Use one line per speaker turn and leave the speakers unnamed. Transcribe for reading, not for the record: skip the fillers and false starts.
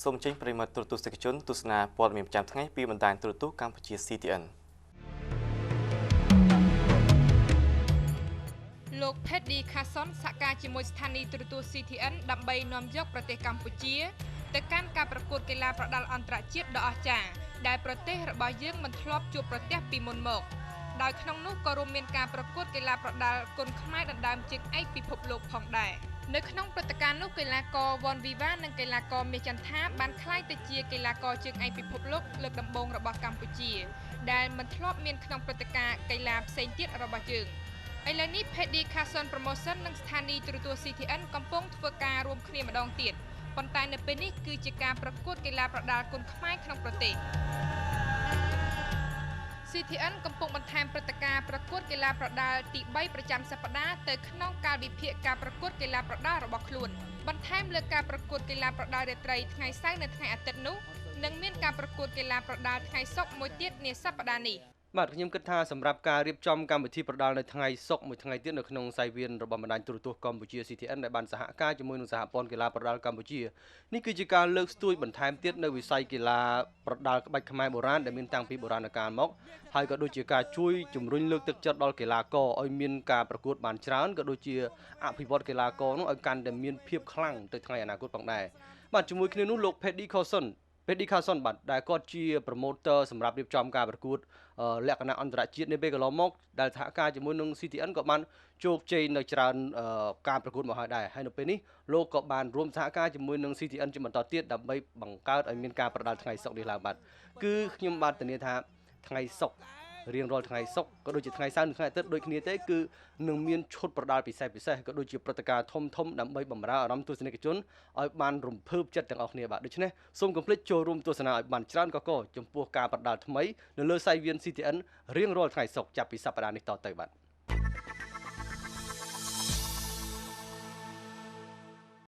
សូមចេញប្រិមត្តទូរទស្សនិកជនទស្សនាព័ត៌មានប្រចាំថ្ងៃពីបណ្ដាញទូរទស្សន៍កម្ពុជា CTN
លោក Paddy Carson សហការជាមួយស្ថានីយ៍ទូរទស្សន៍ CTN ដើម្បីនាំយកប្រទេសកម្ពុជាទៅកាន់ការប្រកួតកីឡាប្រដាល់អន្តរជាតិដ៏អស្ចារ្យដែលប្រទេសរបស់យើងមិនធ្លាប់ជួបប្រទះពីមុនមកដោយក្នុងនោះក៏រួមមានការប្រកួតកីឡាប្រដាល់គុនខ្មែរដណ្ដើមជើងឯកពិភពលោកផងដែរនៅក្នុងព្រឹត្តិការណ៍នោះកីឡាករវ៉ុនវីវ៉ានិងកីឡាករមាសចន្ទថាបានក្លាយទៅជាកីឡាករជើងឯកពិភពលោកលើកដំបូងរបស់កម្ពុជាដែលមិនធ្លាប់មានក្នុងព្រឹត្តិការណ៍កីឡាផ្សេងទៀតរបស់យើងឥឡូវនេះ Paddy Carson Promotion និងស្ថានីយ៍ទូរទស្សន៍ CTN កំពុងធ្វើការរួមគ្នាម្ដងទៀតប៉ុន្តែនៅពេលនេះគឺជាការប្រកួតកីឡាប្រដាល់គុនខ្មែរក្នុងប្រទេស CTN កំពុងបន្ថែមព្រឹត្តិការណ៍ប្រកួតកីឡាប្រដាល់ទី3ប្រចាំសប្តាហ៍ទៅក្នុងកាលវិភាគការប្រកួតកីឡាប្រដាល់របស់ខ្លួនបន្ថែមលើការប្រកួតកីឡាប្រដាល់រាត្រីថ្ងៃសៅរ៍និងថ្ងៃអាទិត្យនោះនឹងមានការប្រកួតកីឡាប្រដាល់ថ្ងៃសុក្រមួយទៀតនាសប្តាហ៍នេះ
បាទខ្ញុំគិតថាសម្រាប់ការរៀបចំកម្មវិធីប្រដាល់នៅថ្ងៃសុក្រមួយថ្ងៃទៀតនៅក្នុងសាយវៀនរបស់បណ្ដាញទូរទស្សន៍កម្ពុជា CTN ដែលបានសហការជាមួយនឹងសហព័ន្ធកីឡាប្រដាល់កម្ពុជានេះគឺជាការលើកស្ទួយបន្ថែមទៀតនៅវិស័យកីឡាប្រដាល់ក្បាច់ខ្មែរបុរាណដែលមានតាំងពីបុរាណកាលមកហើយក៏ដូចជាការជួយជំរុញលើកទឹកចិត្តដល់កីឡាករឲ្យមានការប្រកួតបានច្រើនក៏ដូចជាអភិវឌ្ឍកីឡាករនោះឲ្យកាន់តែមានភាពខ្លាំងទៅថ្ងៃអនាគតផងដែរបាទជាមួយគ្នានោះលោក Paddy Carson បាទដែលគាត់ជា promoter សម្រាប់រៀបចំការប្រកួតលក្ខណៈអន្តរជាតិនាពេលកន្លងមកដែលសហការជាមួយនឹង CTN ក៏បានជោគជ័យនៅច្រើនការប្រកួតមកហើយដែរហើយនៅពេលនេះលោកក៏បានរួមសហការជាមួយនឹង CTN ជាបន្តទៀតដើម្បីបង្កើតឲ្យមានការប្រដាល់ថ្ងៃសុក្រនេះឡើងបាទគឺខ្ញុំបាទធានាថាថ្ងៃសុក្ររៀងរាល់ថ្ងៃសុក្រក៏ដូចជាថ្ងៃសៅរ៍និងថ្ងៃអាទិត្យដូចគ្នាទេគឺនឹងមានឈុតប្រដាល់ពិសេសពិសេសក៏ដូចជាព្រឹត្តិការណ៍ធំធំដើម្បីបម្រើអារម្មណ៍ទស្សនិកជនឲ្យបានរំភើបចិត្តទាំងអស់គ្នាបាទដូច្នេះសូមកុំភ្លេចចូលរួមទស្សនាឲ្យបានច្រើនកកចំពោះការប្រដាល់ថ្មីនៅលើសាយវៀន CTN រៀងរាល់ថ្ងៃសុក្រចាប់ពីសប្តាហ៍នេះតទៅបាទ។